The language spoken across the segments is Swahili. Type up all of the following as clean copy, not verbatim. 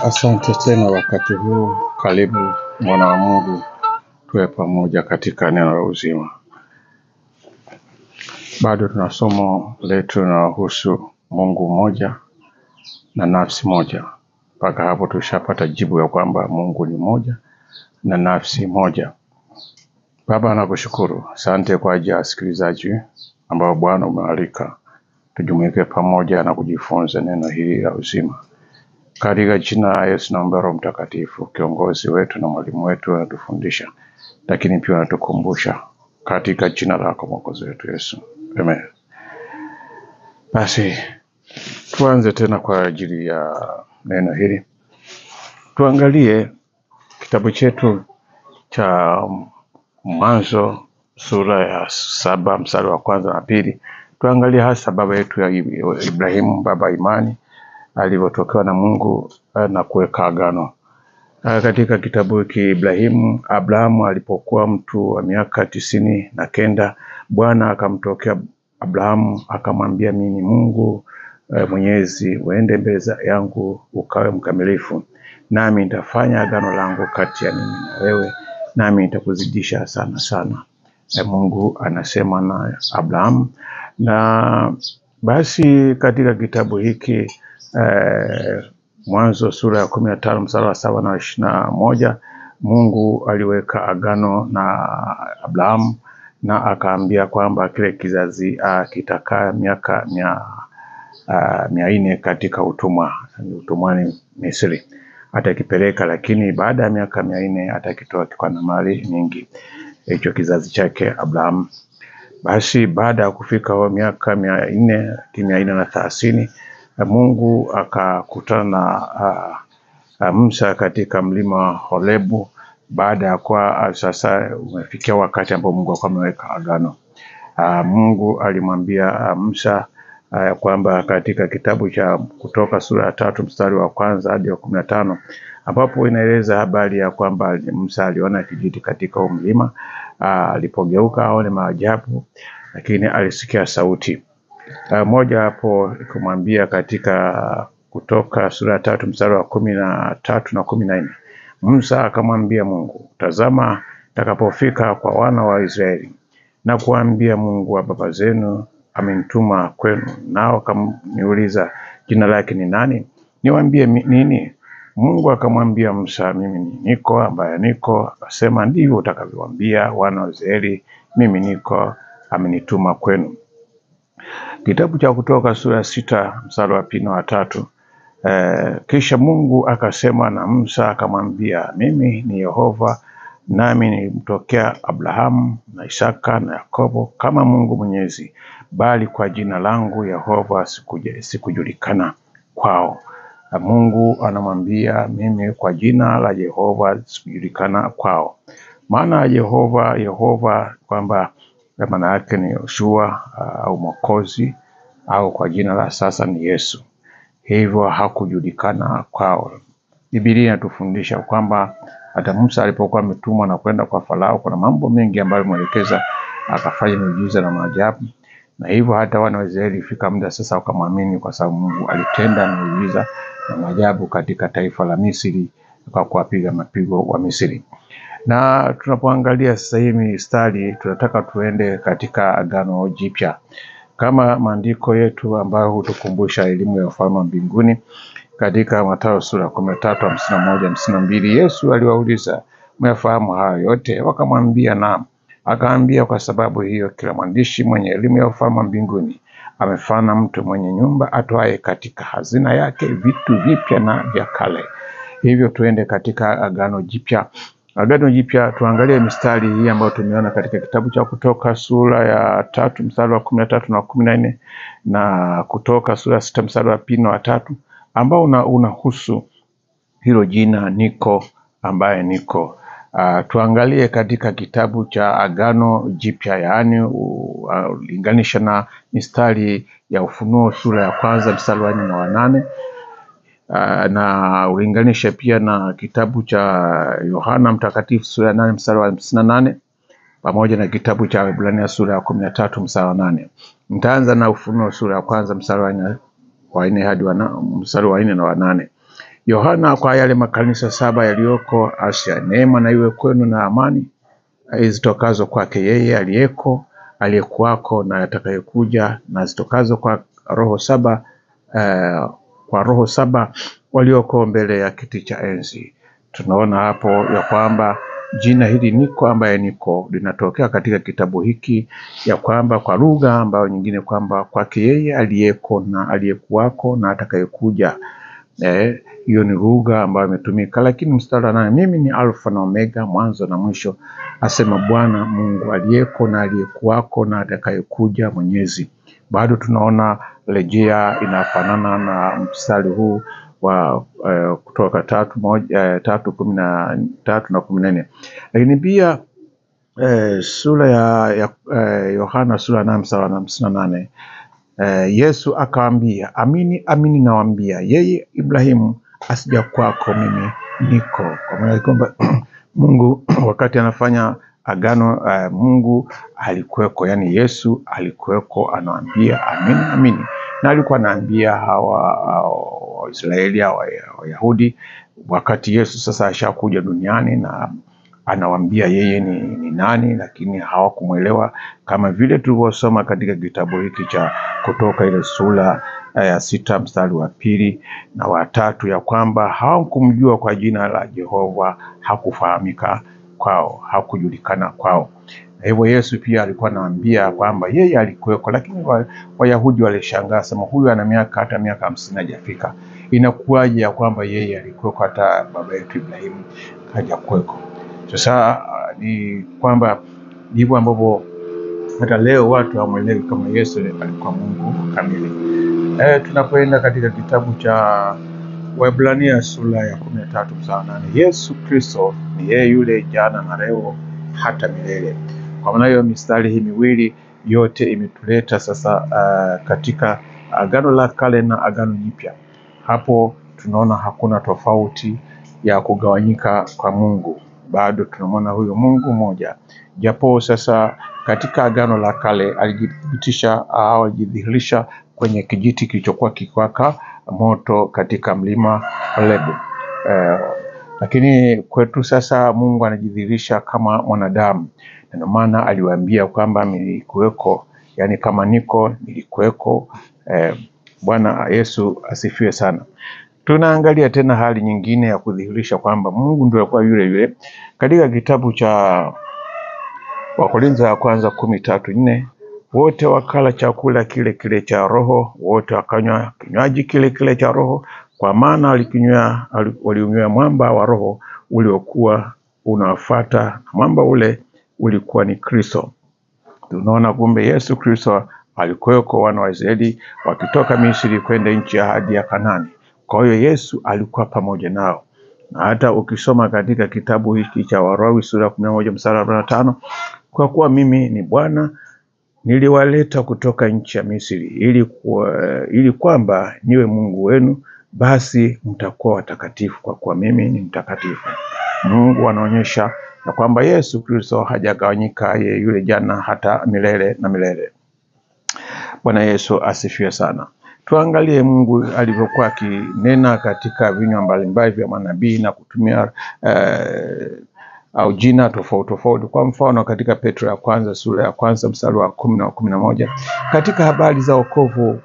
Asante tena wakati huu, karibu mwana wa Mungu, tuwe pamoja katika neno la uzima. Bado tuna somo letu linalohusu Mungu mmoja na nafsi moja. Mpaka hapo tushapata jibu ya kwamba Mungu ni mmoja na nafsi moja. Baba, nakushukuru, asante kwa ajili ya wasikilizaji ambao Bwana umewalika tujumuike pamoja na kujifunza neno hili la uzima. Katika jina la Yesu naomba Roho Mtakatifu, kiongozi wetu na mwalimu wetu, anatufundisha lakini pia anatukumbusha, katika jina lako Mwokozi wetu Yesu, amen. Basi tuanze tena kwa ajili ya neno hili, tuangalie kitabu chetu cha Mwanzo sura ya 7 mstari wa 1 na 2. Tuangalie hasa baba yetu ya Ibrahimu, baba imani, alivyotokewa na Mungu na kuweka agano. Katika kitabu hiki Ibrahimu, Abrahamu alipokuwa mtu wa miaka 99, Bwana akamtokea Abrahamu akamwambia, mimi ni Mungu Mwenyezi, uende mbele yangu ukawe mkamilifu, nami nitafanya agano langu kati ya mimi na wewe, nami nitakuzidisha sana sana. Mungu anasema na Abrahamu. Na basi katika kitabu hiki Mwanzo sura ya 15 mstari wa 7 na 21, Mungu aliweka agano na Abrahamu na akaambia kwamba kile kizazi kitakaa miaka 400 katika utumwa, utumwani Misri atakipeleka, lakini baada ya miaka 400 atakitoa kwa na mali nyingi, hicho kizazi chake Abrahamu. Basi baada ya kufika miaka 400, 430, Mungu akakutana na Musa katika mlima Horebu, baada ya kuwa sasa umefikia wakati ambao Mungu alikuwa ameweka agano. Mungu alimwambia Musa kwamba katika kitabu cha Kutoka sura ya 3 mstari wa 1 hadi wa 15, ambapo inaeleza habari ya kwamba Musa aliona kijiti katika mlima, alipogeuka aone maajabu, lakini alisikia sauti moja hapo kumwambia katika Kutoka sura ya 3 mstari wa 13 na 14. Musa akamwambia Mungu, tazama takapofika kwa wana wa Israeli na kuambia Mungu wa baba zenu amenituma kwenu, nao akaniuliza jina lake ni nani, niwaambie nini? Mungu akamwambia Musa, mimi ni niko ambaye niko. Akasema, ndivyo utakavyowaambia wana wa Israeli, mimi niko amenituma kwenu. Kitabu cha Kutoka sura ya 6 mstari wa 2 na 3. Kisha Mungu akasema na Musa akamwambia, mimi ni Yehova, nami nilimtokea Abrahamu na Isaka na Yakobo kama Mungu Mwenyezi, bali kwa jina langu Yehova sikujulikana kwao. Mungu anamwambia mimi kwa jina la Yehova sikujulikana kwao. Maana Yehova, Yehova kwamba maana yake ni Yoshua au Mwokozi, au kwa jina la sasa ni Yesu. Hivyo hakujulikana kwao. Biblia inatufundisha kwamba hata Musa alipokuwa ametumwa na kwenda kwa Farao, kuna mambo mengi ambayo alimwelekeza, akafanya miujiza na maajabu. Na hivyo hata wana wa Israeli fika muda sasa wakamwamini, kwa sababu Mungu alitenda miujiza na maajabu katika taifa la Misri kwa kuwapiga mapigo wa Misri. Na tunapoangalia sasa hii mistari, tunataka tuende katika Agano Jipya kama maandiko yetu ambayo hutukumbusha elimu ya ufalme wa mbinguni. Katika Mathayo sura 13 51 52, Yesu aliwauliza, mmefahamu hayo yote? Wakamwambia naam. Akaambia, kwa sababu hiyo kila mwandishi mwenye elimu ya ufalme wa mbinguni amefana mtu mwenye nyumba atoaye katika hazina yake vitu vipya na vya kale. Hivyo tuende katika Agano Jipya. Agano Jipya, tuangalie mistari hii ambayo tumeona katika kitabu cha Kutoka sura ya 3 mstari wa 13 na 14 na Kutoka sura ya 6 mstari wa 2 na 3, ambao unahusu hilo jina niko ambaye niko. Tuangalie katika kitabu cha Agano Jipya, yaani ulinganisha na mistari ya Ufunuo sura ya 1 mstari wa 4 na 8, na ulinganishe pia na kitabu cha Yohana Mtakatifu sura ya 8 mstari wa 58 pamoja na kitabu cha Waebrania sura ya 13 mstari wa 8. Nitaanza na Ufunuo sura ya 1 mstari wa 4 wa 4 hadi mstari wa 4 na wa 8. Yohana kwa yale makanisa 7 yaliyoko Asia, neema na iwe kwenu na amani zitokazo kwake yeye aliyeko, aliyekuwako na atakayekuja, na zitokazo kwa roho 7 kwa roho 7 walioko mbele ya kiti cha enzi. Tunaona hapo ya kwamba jina hili niko ambaye niko linatokea katika kitabu hiki, ya kwamba kwa lugha ambayo nyingine kwamba kwake yeye aliyeko na aliyekuwako na atakayekuja. Hiyo ni lugha ambayo imetumika. Lakini mstari wa 8, mimi ni Alfa na Omega, mwanzo na mwisho, asema Bwana Mungu aliyeko na aliyekuwako na atakayekuja Mwenyezi. Bado tunaona rejea inafanana na mstari huu wa Kutoka 3:13 na 14. Lakini pia sura ya Yohana sura 8 mstari wa 58, Yesu akaambia, amini amini nawaambia, yeye Ibrahimu asija kwako mimi niko. Kwa maana kwamba Mungu wakati anafanya agano, Mungu alikuweko, yani Yesu alikuweko, anaambia amini amini. Na alikuwa anaambia hawa Waisraeli, hawa Wayahudi, wakati Yesu sasa ashakuja duniani na anawaambia yeye ni nani, lakini hawakumuelewa, kama vile tulivyosoma katika kitabu hiki cha Kutoka ile sura ya 6 mstari wa 2 na wa 3, ya kwamba hawakumjua kwa jina la Jehova, hakufahamika kwao, hakujulikana kwao. Na hivyo Yesu pia alikuwa anawaambia kwamba yeye alikuweko, lakini Wayahudi walishangaa, sema huyu ana miaka hata miaka 50 hajafika, inakuwaje ya kwamba yeye alikuweko hata baba yetu Ibrahimu hajakuweko? Sasa ni kwamba ndivyo ambavyo hata leo watu hawamuelewi kama Yesu alikuwa Mungu kamili. Tunapoenda katika kitabu cha Waebrania sura ya 13 mstari wa 8, Yesu Kristo ni yeye yule jana na leo hata milele. Kwa maana hiyo mistari hii miwili yote imetuleta sasa katika Agano la Kale na Agano Jipya. Hapo tunaona hakuna tofauti ya kugawanyika kwa Mungu, bado tunamwona huyo Mungu mmoja, japo sasa katika Agano la Kale alijithibitisha au alijidhihirisha kwenye kijiti kilichokuwa kikiwaka moto katika mlima Horebu. Lakini kwetu sasa Mungu anajidhihirisha kama mwanadamu. Ndio maana aliwaambia kwamba nilikuweko, yani kama niko nilikuweko. Bwana Yesu asifiwe sana. Tunaangalia tena hali nyingine ya kudhihirisha kwamba Mungu ndiye alikuwa yule yule katika kitabu cha Wakorintho ya kwanza 13:4, wote wakala chakula kile kile cha roho, wote wakanywa kinywaji kile kile cha roho, kwa maana waliunywa mwamba wa roho uliokuwa unawafuata, mwamba ule ulikuwa ni Kristo. Tunaona kumbe Yesu Kristo alikuweko wana wa Israeli wakitoka Misri kwenda nchi ya ahadi ya Kanani. Kwa hiyo Yesu alikuwa pamoja nao. Na hata ukisoma katika kitabu hiki cha Warawi sura 11 mstari wa 45, kwa kuwa mimi ni Bwana niliwaleta kutoka nchi ya Misri ili kwamba niwe Mungu wenu, basi mtakuwa watakatifu kwa kuwa mimi ni mtakatifu. Mungu anaonyesha na kwamba Yesu Kristo hajagawanyika, yeye yule jana hata milele na milele. Bwana Yesu asifiwe sana. Tuangalie Mungu alivyokuwa akinena katika vinywa mbalimbali vya manabii na kutumia au jina tofauti tofauti. Kwa mfano katika Petro ya kwanza sura ya kwanza mstari wa 10 na 11, katika habari za wokovu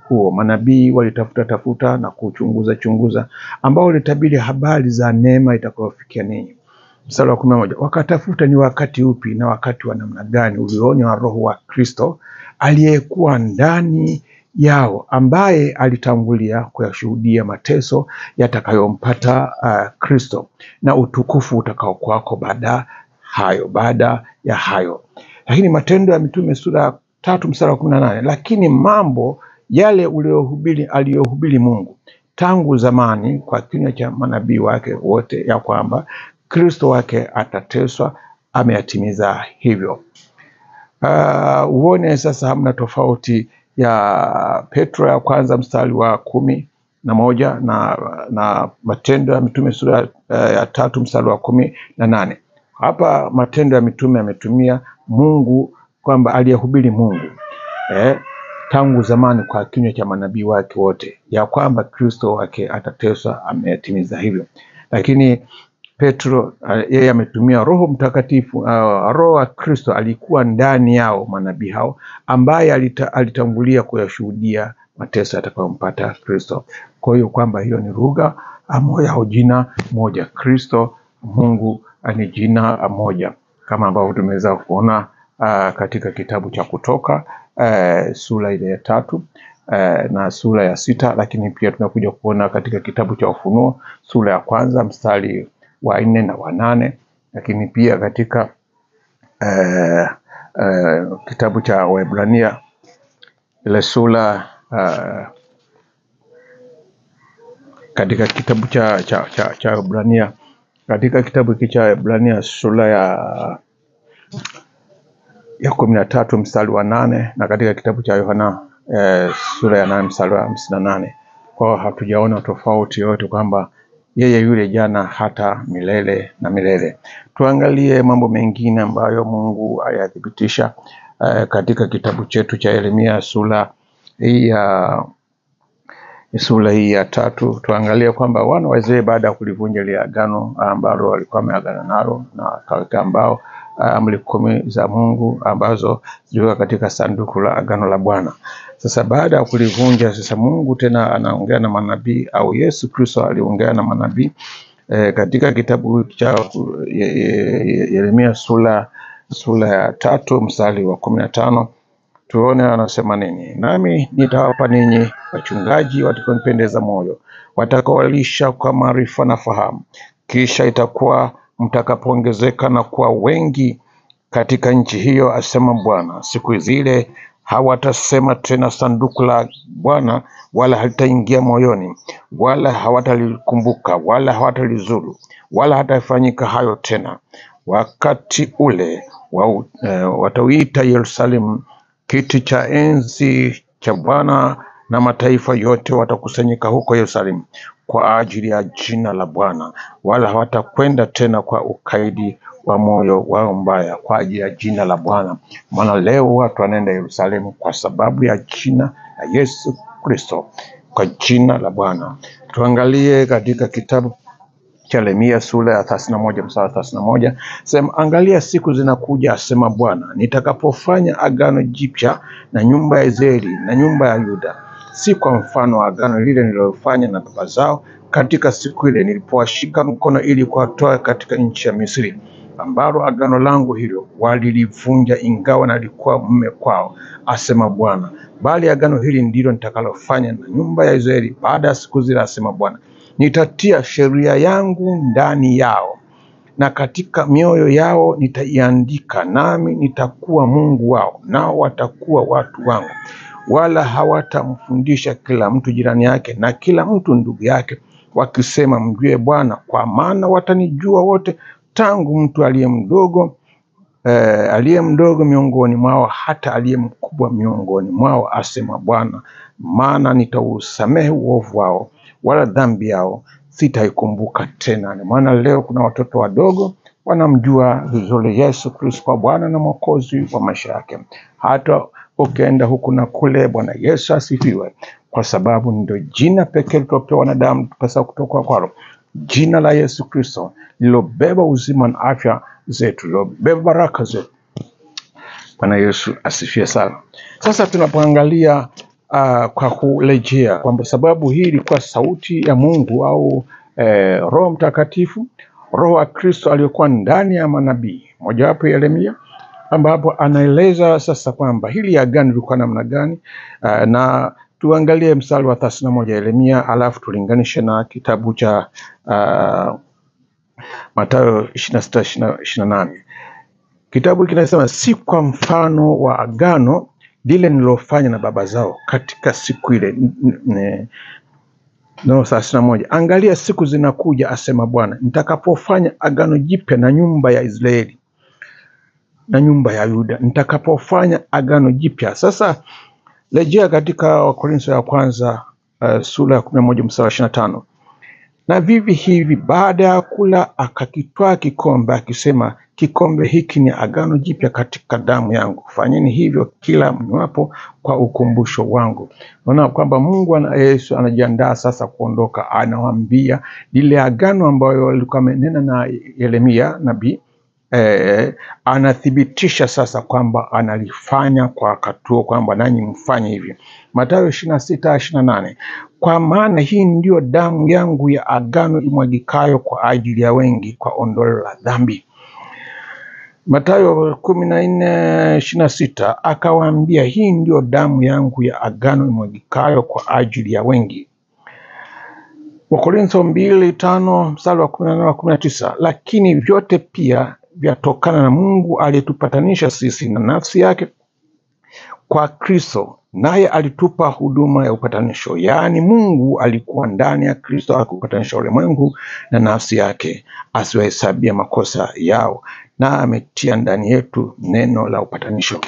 huo manabii walitafuta tafuta na kuchunguza chunguza, ambao walitabiri habari za neema itakayofikia ninyi. Mstari wa 11, wakatafuta ni wakati upi na wakati wa namna gani ulionywa Roho wa Kristo aliyekuwa ndani yao, ambaye alitangulia kuyashuhudia mateso yatakayompata Kristo na utukufu utakaokuwako baada ya hayo. Lakini Matendo ya Mitume sura 3 mstari wa 18, lakini mambo yale aliyohubiri Mungu tangu zamani kwa kinywa cha manabii wake wote, ya kwamba Kristo wake atateswa, ameyatimiza hivyo. Uone sasa hamna tofauti ya Petro ya kwanza mstari wa 11 na Matendo ya Mitume sura ya 3 mstari wa 18. Hapa Matendo ya Mitume ametumia Mungu kwamba aliyehubiri Mungu. tangu zamani kwa kinywa cha manabii wake wote, ya kwamba Kristo wake atateswa, ameyatimiza hivyo. Lakini Petro yeye ametumia Roho Mtakatifu, Roho wa Kristo alikuwa ndani yao manabii hao, ambaye alitangulia kuyashuhudia mateso atakayompata Kristo. Kwa hiyo kwamba hiyo ni lugha moja au jina moja. Kristo Mungu ni jina moja, kama ambavyo tumeweza kuona katika kitabu cha Kutoka sura ile ya 3 na sura ya 6, lakini pia tunakuja kuona katika kitabu cha Ufunuo sura ya 1 mstari wa 4 na wa 8, lakini pia katika kitabu cha Waebrania ile sura katika kitabu cha Waebrania, katika kitabu hiki cha Waebrania sura ya 13 mstari wa 8, na katika kitabu cha Yohana sura ya 8 mstari wa 58. Kwa hatujaona tofauti yoyote kwamba yeye yule jana hata milele na milele. Tuangalie mambo mengine ambayo Mungu aliyathibitisha katika kitabu chetu cha Yeremia sura hii ya 3. Tuangalie kwamba wana wa Israeli baada ya kulivunja ile agano ambalo walikuwa wameagana nalo na akaweka ambao amri 10 za Mungu ambazo zilikuwa katika sanduku la agano la Bwana. Sasa baada ya kulivunja, sasa Mungu tena anaongea na manabii, au Yesu Kristo aliongea na manabii katika kitabu cha Yeremia sura ya 3 mstari wa 15. Tuone anasema nini. Nami nitawapa ninyi wachungaji watakaonipendeza moyo, watakaowalisha kwa maarifa na fahamu. Kisha itakuwa mtakapoongezeka na kuwa wengi katika nchi hiyo, asema Bwana, siku zile hawatasema tena sanduku la Bwana, wala halitaingia moyoni, wala hawatalikumbuka, wala hawatalizuru, wala hatafanyika hayo tena. Wakati ule watauita Yerusalemu kiti cha enzi cha Bwana, na mataifa yote watakusanyika huko Yerusalemu kwa ajili ya jina la Bwana, wala hawatakwenda tena kwa ukaidi wa moyo wao mbaya, kwa ajili ya jina la Bwana. Maana leo watu wanaenda Yerusalemu kwa sababu ya jina la Yesu Kristo, kwa jina la Bwana. Tuangalie katika kitabu cha Yeremia sura ya 31 mstari 31. Sema, angalia siku zinakuja, asema Bwana, nitakapofanya agano jipya na nyumba ya Israeli na nyumba ya Yuda, si kwa mfano wa agano lile nililofanya na baba zao katika siku ile nilipowashika mkono ili kuwatoa katika nchi ya Misri, ambalo agano langu hilo walilivunja, ingawa nalikuwa mume kwao, asema Bwana. Bali agano hili ndilo nitakalofanya na nyumba ya Israeli baada ya siku zile, asema Bwana. Nitatia sheria yangu ndani yao, na katika mioyo yao nitaiandika, nami nitakuwa Mungu wao, nao watakuwa watu wangu. Wala hawatamfundisha kila mtu jirani yake na kila mtu ndugu yake, wakisema, mjue Bwana, kwa maana watanijua wote, tangu mtu aliye mdogo miongoni mwao hata aliye mkubwa miongoni mwao, asema Bwana. Maana nitausamehe uovu wao, wala dhambi yao sitaikumbuka tena. Maana leo kuna watoto wadogo wanamjua vizuri Yesu Kristo kwa Bwana na Mwokozi wa maisha yake. Hata ukienda huku na kule, Bwana Yesu asifiwe, kwa sababu ndio jina pekee tulopewa wanadamu tupasa kutoka kwalo, jina la Yesu Kristo lilobeba uzima na afya zetu, lilobeba baraka zetu. Bwana Yesu asifiwe sana. Sasa tunapoangalia kwa kurejea kwamba sababu hii ilikuwa sauti ya Mungu au Roho Mtakatifu, Roho wa Kristo aliyokuwa ndani ya manabii, mojawapo Yeremia, ambapo anaeleza sasa kwamba hili agano lilikuwa namna gani. Na tuangalie mstari wa 31 Yeremia, alafu tulinganishe na kitabu cha Mathayo 26:28. Kitabu kinasema, si kwa mfano wa agano lile nililofanya na baba zao katika siku ile. No, 31. Angalia siku zinakuja, asema Bwana, nitakapofanya agano jipya na nyumba ya Israeli na nyumba ya Yuda, nitakapofanya agano jipya. Sasa rejea katika Wakorintho ya kwanza sura ya 11 mstari wa 25. Na vivi hivi baada ya kula akakitwaa kikombe akisema, kikombe hiki ni agano jipya katika damu yangu, fanyeni hivyo kila mnywapo kwa ukumbusho wangu. Unaona kwamba Mungu na Yesu anajiandaa sasa kuondoka, anawaambia lile agano ambayo alikuwa amenena na Yeremia nabii, anathibitisha sasa kwamba analifanya kwa wakati huo, kwamba nanyi mfanye hivyo. Mathayo 26:28, kwa maana hii ndiyo damu yangu ya agano imwagikayo kwa ajili ya wengi kwa ondoleo la dhambi. Mathayo 14:26, akawaambia hii ndiyo damu yangu ya agano imwagikayo kwa ajili ya wengi. Wakorintho 2:5 mstari wa 18 wa 19, lakini vyote pia vyatokana na Mungu aliyetupatanisha sisi na nafsi yake kwa Kristo, naye alitupa huduma ya upatanisho. Yaani Mungu alikuwa ndani ya Kristo akupatanisha ulimwengu na nafsi yake, asiwahesabia makosa yao, na ametia ndani yetu neno la upatanisho.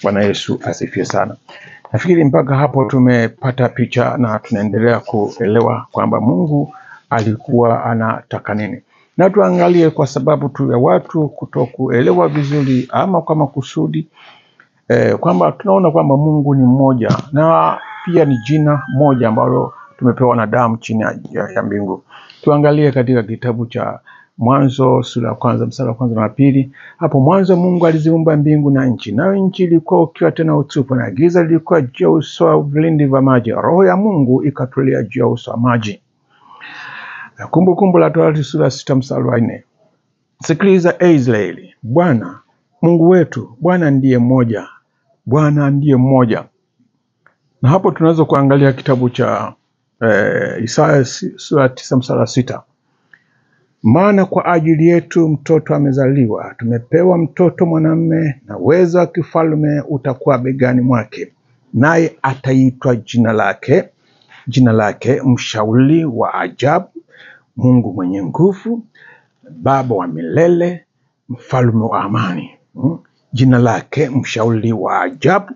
Bwana Yesu asifiwe sana. Nafikiri mpaka hapo tumepata picha na tunaendelea kuelewa kwamba Mungu alikuwa anataka nini. Na tuangalie, kwa sababu tu ya watu kutokuelewa vizuri ama kwa makusudi, kwamba tunaona kwamba Mungu ni mmoja na pia ni jina moja ambalo tumepewa na damu chini ya mbingu. Tuangalie katika kitabu cha Mwanzo sura ya kwanza mstari wa kwanza na pili. Hapo mwanzo Mungu aliziumba mbingu na nchi, nayo nchi ilikuwa ukiwa tena utupu, na giza lilikuwa juu ya uso wa vilindi vya maji. Roho ya Mungu ikatulia juu ya uso wa maji. Kumbukumbu la Torati sura 6 mstari wa 4. Sikiliza e Israeli, Bwana Mungu wetu, Bwana ndiye mmoja. Bwana ndiye mmoja. Na hapo tunaweza kuangalia kitabu cha Isaya sura 9 mstari wa 6. Maana kwa ajili yetu mtoto amezaliwa, tumepewa mtoto mwanamume, na uwezo wa kifalme utakuwa begani mwake, naye ataitwa jina lake Mshauri wa Ajabu, Mungu mwenye nguvu, Baba wa milele, Mfalme wa amani. Jina lake Mshauri wa Ajabu,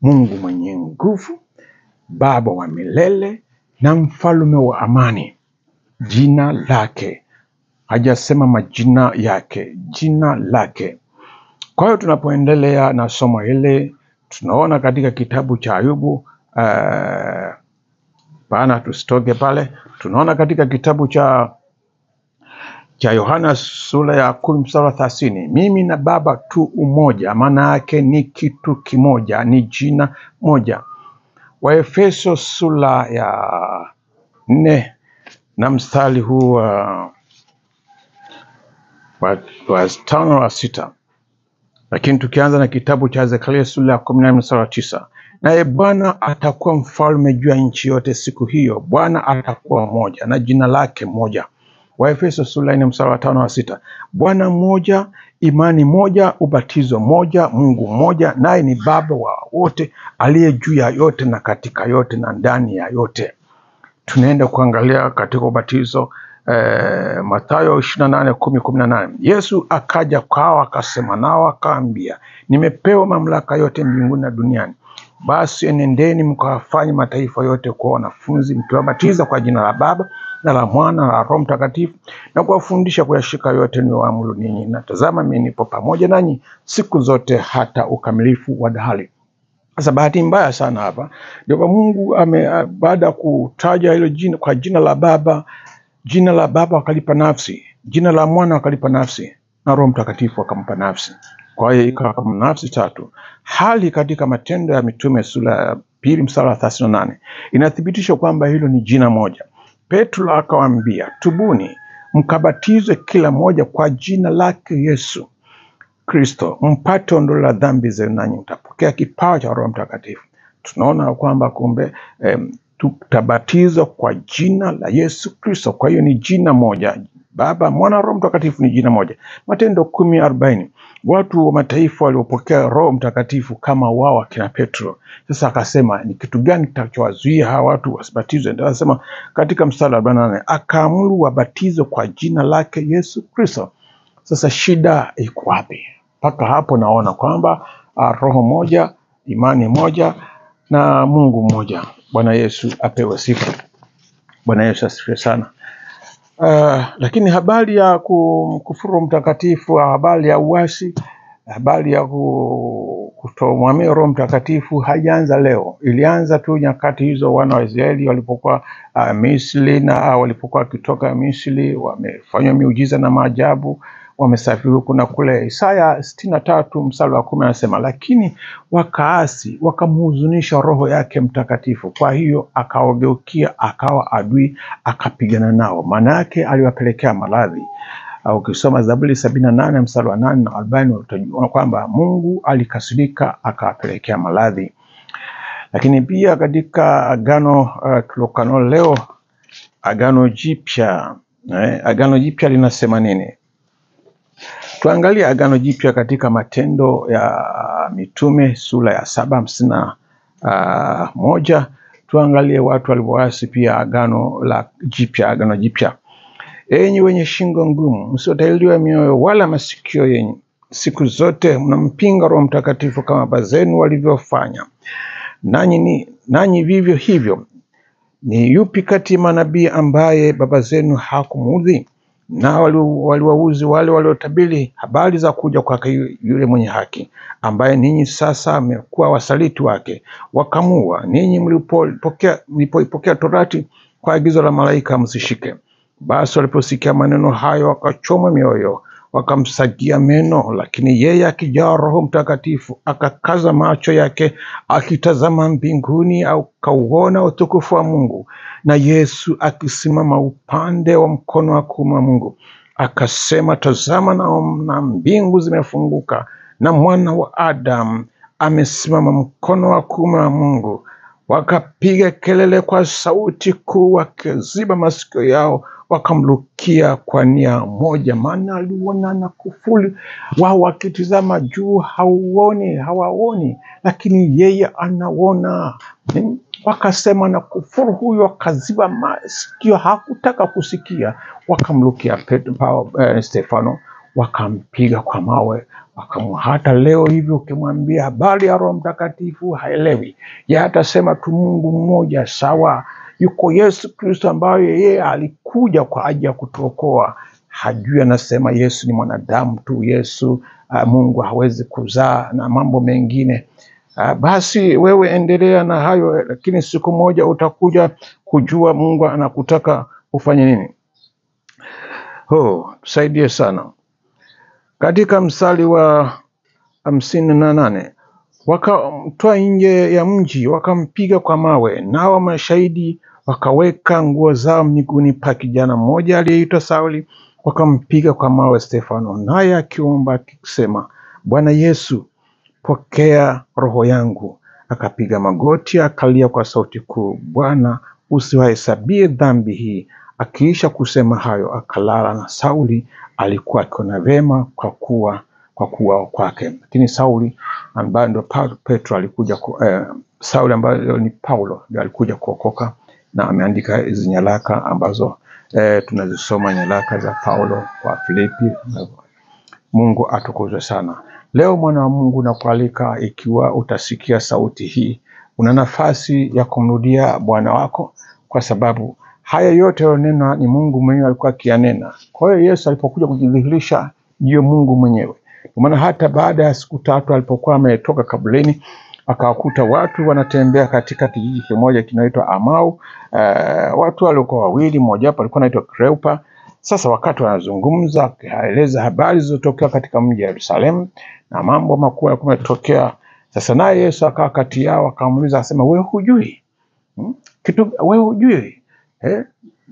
Mungu mwenye nguvu, Baba wa milele na Mfalme wa amani. Jina lake, hajasema majina yake, jina lake. Kwa hiyo tunapoendelea na somo hili, tunaona katika kitabu cha Ayubu, bana tusitoke pale, tunaona katika kitabu cha Yohana sura ya 10 mstari wa 30, mimi na Baba tu umoja, maana yake ni kitu kimoja, ni jina moja. Waefeso sura ya 4 na mstari huu wa 5 wa 6. Lakini tukianza na kitabu cha Zekaria sura ya 14 mstari wa 9, naye Bwana atakuwa mfalme juu ya nchi yote siku hiyo, Bwana atakuwa moja na jina lake moja. Waefeso sura ya 4 mstari wa 5 wa 6, Bwana mmoja, imani moja, ubatizo moja, Mungu mmoja, naye ni Baba wa wote, aliye juu ya yote na katika yote na ndani ya yote. Tunaenda kuangalia katika ubatizo Mathayo 28:10-18. Yesu akaja kwao akasema nao akaambia, nimepewa mamlaka yote mbinguni na duniani. Basi enendeni mkawafanye mataifa yote kuwa wanafunzi, mkiwabatiza kwa jina la Baba na la Mwana na la Roho Mtakatifu, na kuwafundisha kuyashika yote niliyowaamuru ninyi. Na tazama, mimi nipo pamoja nanyi siku zote hata ukamilifu wa dahari. Sasa bahati mbaya sana hapa ndio Mungu baada kutaja hilo jina kwa jina la Baba, jina la Baba akalipa nafsi, jina la Mwana akalipa nafsi, na Roho Mtakatifu akampa nafsi. Kwa hiyo ikawa kama nafsi tatu. Hali katika Matendo ya Mitume sura ya 2 mstari wa 38 inathibitisha kwamba hilo ni jina moja. Petro akawaambia, tubuni mkabatizwe kila moja kwa jina lake Yesu Kristo, mpate ondoleo la dhambi zenu, nanyi mtapokea kipawa cha Roho Mtakatifu. Tunaona kwamba kumbe tutabatizwa kwa jina la Yesu Kristo. Kwa hiyo ni jina moja, Baba, Mwana, Roho Mtakatifu ni jina moja. Matendo 10:40, watu wa mataifa waliopokea Roho Mtakatifu kama wao akina Petro. Sasa akasema ni kitu gani kitachowazuia hawa watu wasibatizwe? Ndio anasema katika mstari wa 48, akaamuru wabatizwe kwa jina lake Yesu Kristo. Sasa shida iko wapi? Mpaka hapo naona kwamba roho moja, imani moja na Mungu mmoja. Bwana Yesu apewe sifa. Bwana Yesu asifiwe sana. Lakini habari ya kumkufuru Mtakatifu, habari ya uasi, habari ya kutomwamini Roho Mtakatifu haijaanza leo. Ilianza tu nyakati hizo wana wa Israeli walipokuwa Misri, na walipokuwa wakitoka Misri, wamefanywa miujiza na maajabu, wamesafiri huku na kule. Isaya 63 mstari wa 10 anasema, lakini wakaasi wakamhuzunisha Roho yake Mtakatifu, kwa hiyo akawageukia, akawa adui, akapigana nao. Maana yake aliwapelekea maradhi. Ukisoma Zaburi 78 mstari wa 8 na 40 utaona kwamba Mungu alikasirika akawapelekea maradhi. Lakini pia katika agano tulilokano leo, agano jipya, agano jipya linasema nini? Tuangalie agano jipya katika Matendo ya Mitume sura ya 7:51. Tuangalie watu walivyoasi pia agano la jipya, agano jipya. Enyi wenye shingo ngumu, msiotahiriwa mioyo wala masikio yenu, siku zote mnampinga Roho Mtakatifu kama baba zenu walivyofanya, nanyi vivyo hivyo. Ni yupi kati ya manabii ambaye baba zenu hakumuudhi? Na waliwauzi wale waliotabiri habari za kuja kwake yule mwenye haki, ambaye ninyi sasa mmekuwa wasaliti wake, wakamua. Ninyi mlipoipokea torati kwa agizo la malaika msishike. Basi waliposikia maneno hayo wakachomwa mioyo, wakamsagia meno. Lakini yeye akijaa Roho Mtakatifu akakaza macho yake akitazama mbinguni, akauona utukufu wa Mungu, na Yesu akisimama upande wa mkono wa kuume wa Mungu. Akasema, tazama, na mbingu zimefunguka, na mwana wa Adamu amesimama mkono wa kuume wa Mungu. Wakapiga kelele kwa sauti kuu, wakiziba masikio yao, wakamlukia kwa nia moja, maana aliona na kufuli. Wao wakitizama juu hawaoni, lakini yeye anaona. Wakasema na kufuru huyo, wakaziba masikio, hakutaka kusikia. Wakamlukia Stefano, wakampiga kwa mawe. Hata leo hivyo ukimwambia habari ya Roho Mtakatifu haelewi. Yeye atasema tu Mungu mmoja, sawa, yuko Yesu Kristo ambaye yeye alikuja kwa ajili ya kutuokoa. Hajui, anasema Yesu ni mwanadamu tu, Yesu Mungu hawezi kuzaa na mambo mengine. Basi wewe endelea na hayo, lakini siku moja utakuja kujua Mungu anakutaka ufanye nini. Tusaidie sana. Katika mstari wa 58, wakamtoa nje ya mji, wakampiga kwa mawe, nao mashahidi wakaweka nguo zao miguuni pa kijana mmoja aliyeitwa Sauli, wakampiga kwa mawe Stefano, naye akiomba akisema, Bwana Yesu, pokea roho yangu. Akapiga magoti akalia kwa sauti kuu, Bwana, usiwahesabie dhambi hii. Akiisha kusema hayo akalala, na Sauli alikuwa akiona vema kwa kuwa kwake. Lakini Sauli ambaye ndio Petro alikuja Sauli ambaye ni Paulo ndio alikuja kuokoka, na ameandika hizi nyaraka ambazo tunazisoma, nyaraka za Paulo kwa Filipi. Mungu atukuzwe sana. Leo mwana wa Mungu nakualika, ikiwa utasikia sauti hii, una nafasi ya kumrudia Bwana wako, kwa sababu haya yote yaliyonena ni Mungu mwenyewe alikuwa akiyanena. Kwa hiyo Yesu alipokuja kujidhihirisha ndiyo Mungu mwenyewe. Kwa maana hata baada ya siku 3 alipokuwa ametoka kaburini, akawakuta watu wanatembea katika kijiji kimoja kinaitwa Amau. Watu walikuwa wawili, mmoja wapo alikuwa anaitwa Kleopa. Sasa wakati wanazungumza, akaeleza habari zilizotokea katika mji wa Yerusalemu na mambo makubwa yalikuwa yametokea. Sasa naye Yesu akawa kati yao, akamuuliza akasema, wewe hujui? Kitu wewe hujui?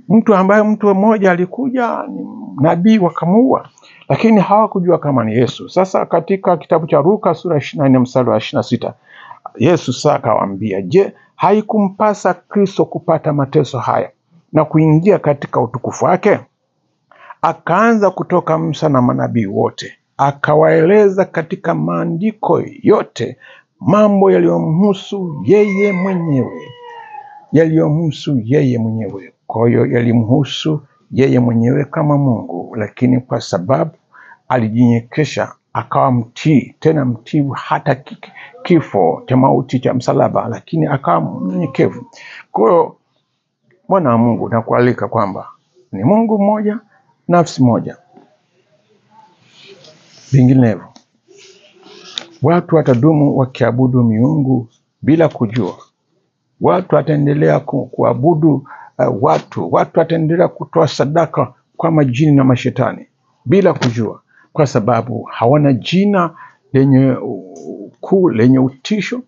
Mtu ambaye mtu mmoja alikuja ni nabii wakamuua, lakini hawakujua kama ni Yesu. Sasa katika kitabu cha Luka sura 24 mstari wa 26, Yesu sasa akawaambia, je, haikumpasa Kristo kupata mateso haya na kuingia katika utukufu wake? Akaanza kutoka Musa na manabii wote, akawaeleza katika maandiko yote mambo yaliyomhusu yeye mwenyewe. Yaliyomhusu yeye mwenyewe. Kwa hiyo yalimhusu yeye mwenyewe kama Mungu, lakini kwa sababu alijinyenyekesha akawa mtii, tena mtii hata kifo cha mauti cha msalaba, lakini akawa mnyenyekevu. Kwa hiyo mwana wa Mungu nakualika kwamba Ni Mungu mmoja, nafsi moja. Vinginevyo watu watadumu wakiabudu miungu bila kujua. Watu wataendelea kuabudu watu wataendelea kutoa sadaka kwa majini na mashetani bila kujua, kwa sababu hawana jina lenye ukuu, lenye utisho,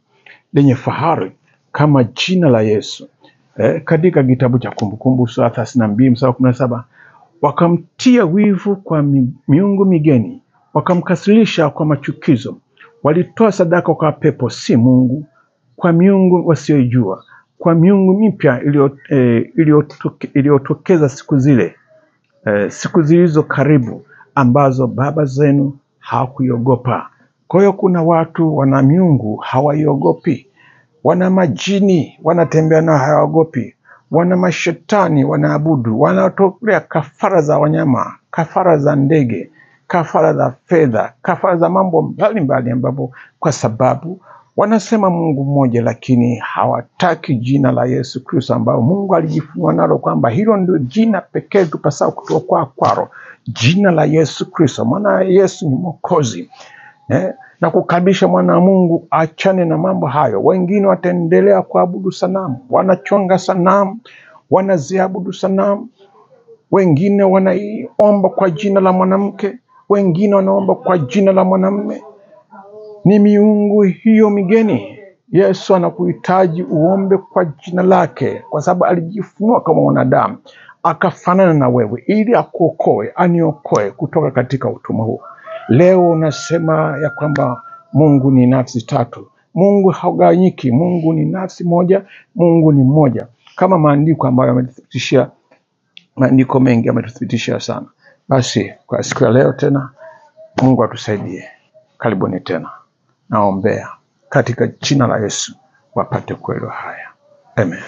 lenye fahari kama jina la Yesu. Katika kitabu cha Kumbukumbu sura 32 mstari 17, wakamtia wivu kwa miungu migeni, wakamkasirisha kwa machukizo, walitoa sadaka kwa pepo, si Mungu, kwa miungu wasioijua, kwa miungu mipya iliyotokeza siku zile, siku zilizo karibu, ambazo baba zenu hawakuiogopa. Kwa hiyo kuna watu wana miungu hawaiogopi, wana majini wanatembea nao hawaogopi, wana mashetani wanaabudu, wanatolea kafara za wanyama, kafara za ndege, kafara za fedha, kafara za mambo mbalimbali, ambapo kwa sababu wanasema Mungu mmoja, lakini hawataki jina la Yesu Kristo ambao Mungu alijifunua nalo kwamba hilo ndio jina pekee tupasao kutuokoa kwalo, jina la Yesu Kristo, maana Yesu ni Mwokozi. Na kukaribisha mwana wa Mungu achane na mambo hayo. Wengine wataendelea kuabudu sanamu, wanachonga sanamu, wanaziabudu sanamu. Wengine wanaiomba kwa jina la mwanamke, wengine wanaomba kwa jina la mwanamume. Ni miungu hiyo migeni. Yesu anakuhitaji uombe kwa jina lake, kwa sababu alijifunua kama mwanadamu akafanana na wewe ili akuokoe, aniokoe kutoka katika utumwa huo. Leo unasema ya kwamba Mungu ni nafsi tatu. Mungu hagawanyiki. Mungu ni nafsi moja, Mungu ni mmoja, kama maandiko ambayo yametuthibitishia, maandiko mengi yametuthibitishia sana. Basi kwa siku ya leo tena, Mungu atusaidie. Karibuni tena. Naombea katika jina la Yesu wapate kuelewa haya. Amen.